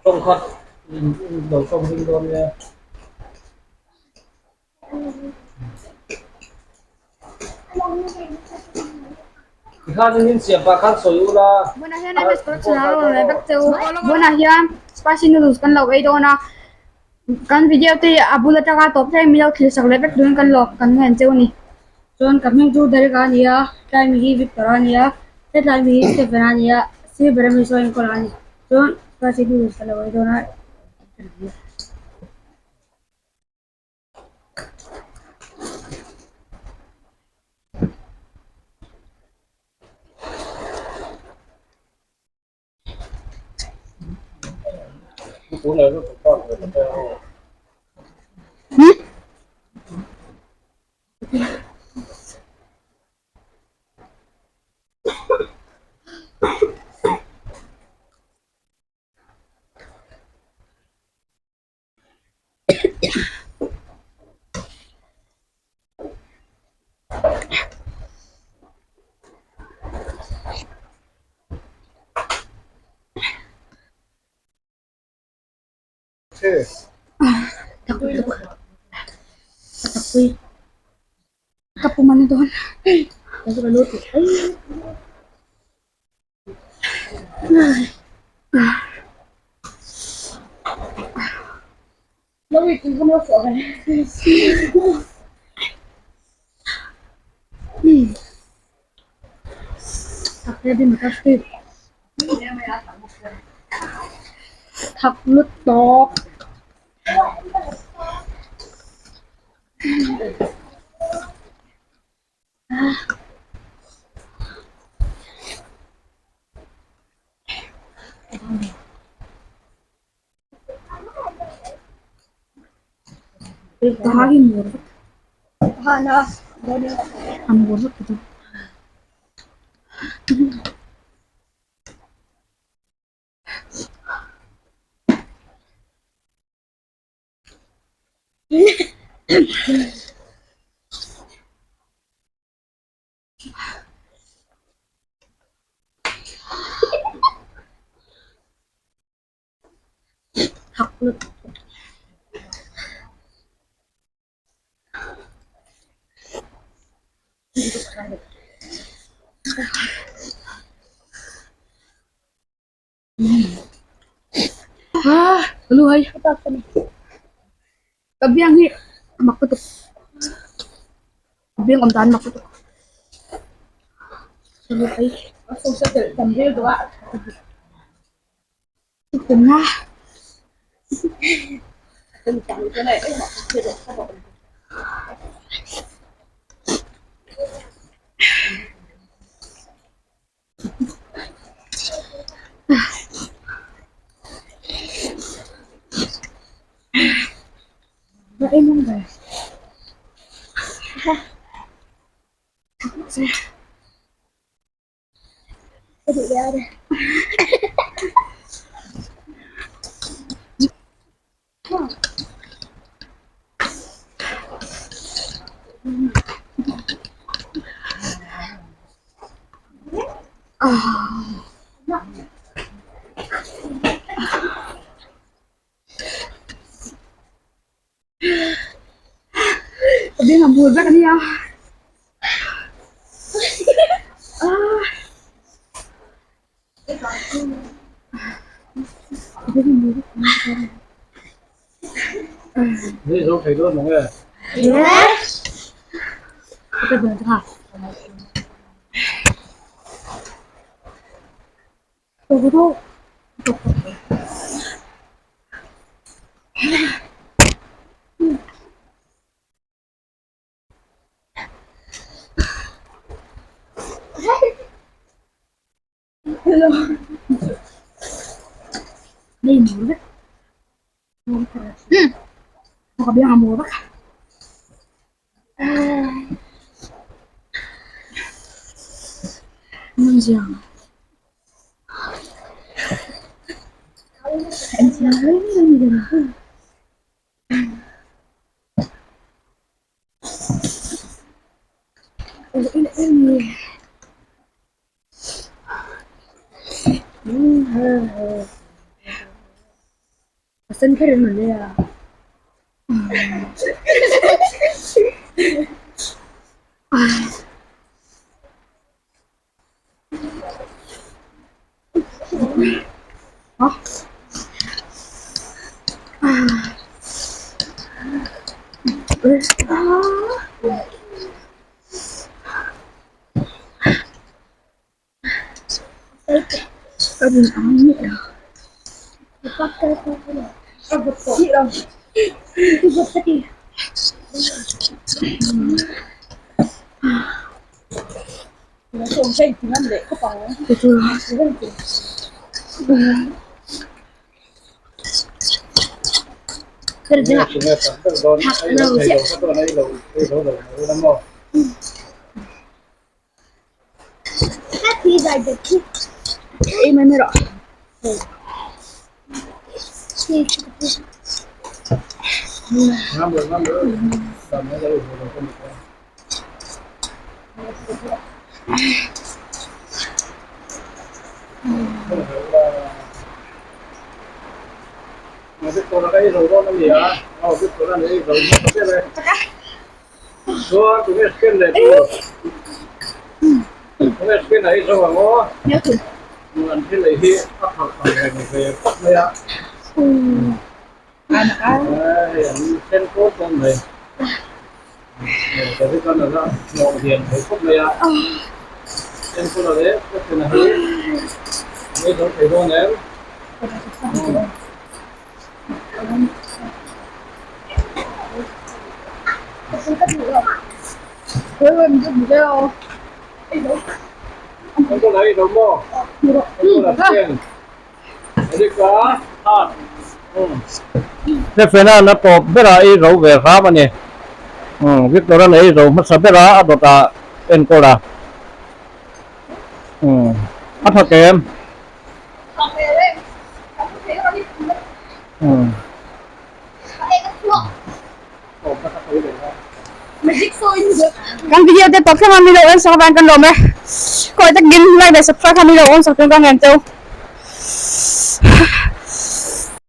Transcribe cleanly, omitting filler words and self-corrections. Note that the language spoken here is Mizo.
Tawngkhat lo tawng ring dawn nia. Tikhan in siam pah khan sawi ula. Bunah hian MS production a rawn leh vek cheu. Bunah hian spicy noodles kan lo ei dawn a. Kan video te hi a bul atanga tawp thleng min lo thlir sak leh vek turin kan lo kan ngen cheu a ni. Chuan ka hming chu Derek a ni a, tlai mi hi Victor a ni a, hetlai mi hi Stephen a ni a, silver a mi saw enkawl a ni. Chuan spicy noodles ka lo ei dawn a. Ka pum a ni dawn. Thak lutuk. Ka biang hi a mak lutuk ka biang awm dan a mak lutuk Ka biang a mur vek a nia. Ka biang a mur vek. Ei mai mai rawh. Stephen-a'n a tawp berah ei zo ve hram a ni. Victor-a'n ei zo hmasa berah a dawtah enkawl a. A tha kem. Kan video te tawp thleng a mi lo en sak avangin kan lawm e. Khawi takin like leh subscribe kha mi lo on sak tum ka ngen cheu.